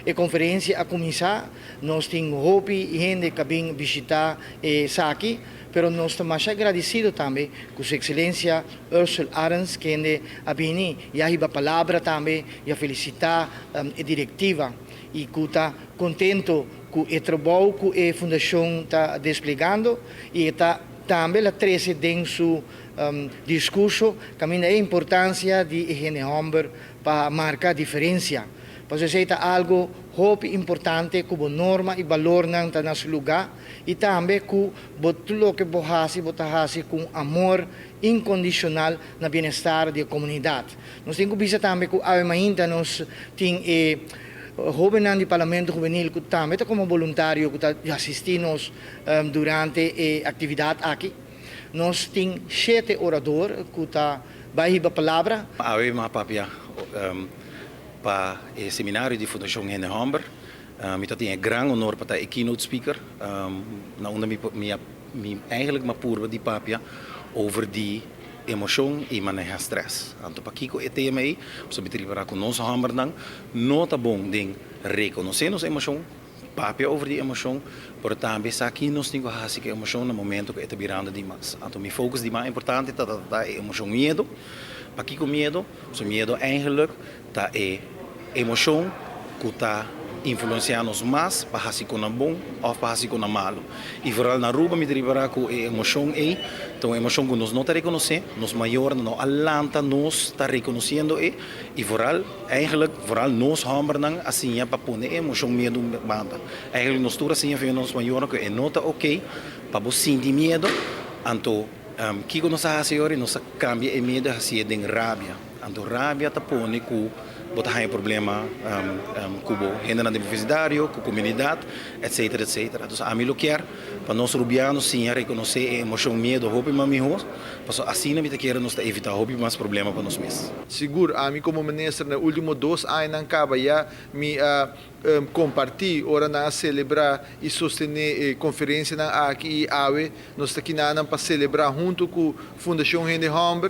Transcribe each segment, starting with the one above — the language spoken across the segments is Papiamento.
E konferensia a kuminsá, nos tin hopi hende ku a bin bishitá esaki, pero nos ta masha agradesido tambe ku Su Ekselensia Ursell Arends kende a bini i a hiba palabra tambe i a felisitá e direktiva i ku ta kontento ku e trabou ku e fundashon ta desplegando i e ta tambe la trese den su diskurso kaminda e importansia di e hende hòmber pa marka diferensia. Pasobra esei ta algu hopi importante ku bo norma i balornan ta na su lugá i tambe ku bo tur loke bo hasi bo ta hasi ku un amor inkondishonal na bienestar di e komunidat. Nos tin ku bisa tambe ku awe mainta nos tin e hóbennan di Parlamento Hubenil ku tambe ta komo boluntario ku ta asistí nos durante e aktividat aki. Nos tin shete orador ku ta bai hiba palabra. Awe mi a papia pa e seminario di Fundashon Hende Hòmber. Mi ta tin e gran honor pa ta e keynote speaker na unda mi mi eigenlijk mi a purba di papia over di emoshon i maneha stress. Anto pakiko e tema ei? Pasobra mi ta ripará ku nos hòmbernan no ta bon den rekonosé nos emoshon, papia over di emoshon, pero tambe sa ki nos tin ku hasi ku e emoshon na momento ku e ta birando dimas. Anto mi focus di mas importante ta ta e emoshon miedu. Pakiko miedu? Pasobra miedu eigenlijk ta e emoshon ku ta influensiá nos mas pa hasi konan bon òf pa hasi konan malu. I vooral na Aruba mi ta ripará ku e emoshon ei ta un emoshon ku nos no ta rekonosé, nos mayornan no a lanta nos ta rekonosiendo e i vooral eigenlijk vooral nos hòmbernan a siña pa pone e emoshon miedu un banda. Eigenlijk nos tur a siña via nos mayornan ku e no ta oké pa bo sinti miedu, anto kiko nos a hasi ora? Nos a kambia e miedu hasié den rabia. Anto rabia ta pone ku bo ta haña problema ku bo hendenan den bo vesindario, ku komunidat, etsetera, etsetera. Entonces ami lo kier pa nos rubiano siña rekonosé e emoshon miedu hopi mas mihó, pasobra asina mi ta kere nos ta evitá hopi mas problema pa nos mes. Sigur, ami komo minister na e último dos añanan kaba ya mi a kompartí ora nan a selebrá i sostené e konferensianan aki i awe nos ta kinanan pa selebrá huntu ku Fundashon Hende Hòmber,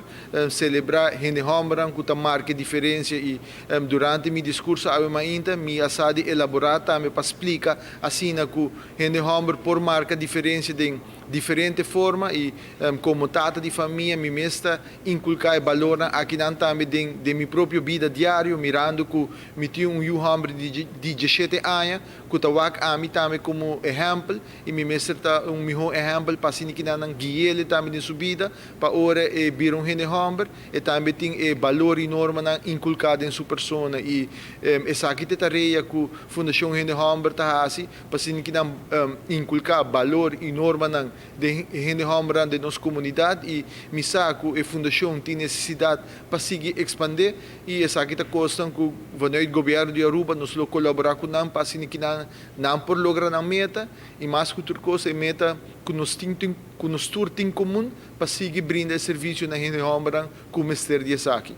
selebrá hende hòmbernan ku ta marka e diferensia i durante mi diskurso awe mainta mi a sa di elaborá tambe pa splika asina ku hende hòmber por marka diferensia den diferente forma i komo tata di famia mi mes ta inkulká e balornan akinan tambe den den mi propio bida diario mirando ku Mi tin un yu hòmber di diesshete aña ku ta wak ami tambe komo ehèmpel i mi mester ta un mihó ehèmpel pa asina kinan nan gui'el tambe den su bida pa ora e bira un hende hòmber e tambe tin e balor i normanan inkulká den su persona i esaki ta e tarea ku Fundashon Hende Hòmber ta hasi pa asina kinan inkulká balor i normanan den hende hòmbernan den nos komunidat i mi sa ku e fundashon tin nesesidat pa sigui ekspandé i esaki ta kosnan ku vanuit gobièrnu di Aruba nos lo kolaborá ku nan pa asina ki nan nan por logra nan meta i mas ku tur kos e meta ku nos tin ku nos tur tin komun pa sigui brinda e servisio na hende hòmbernan ku mester di esaki.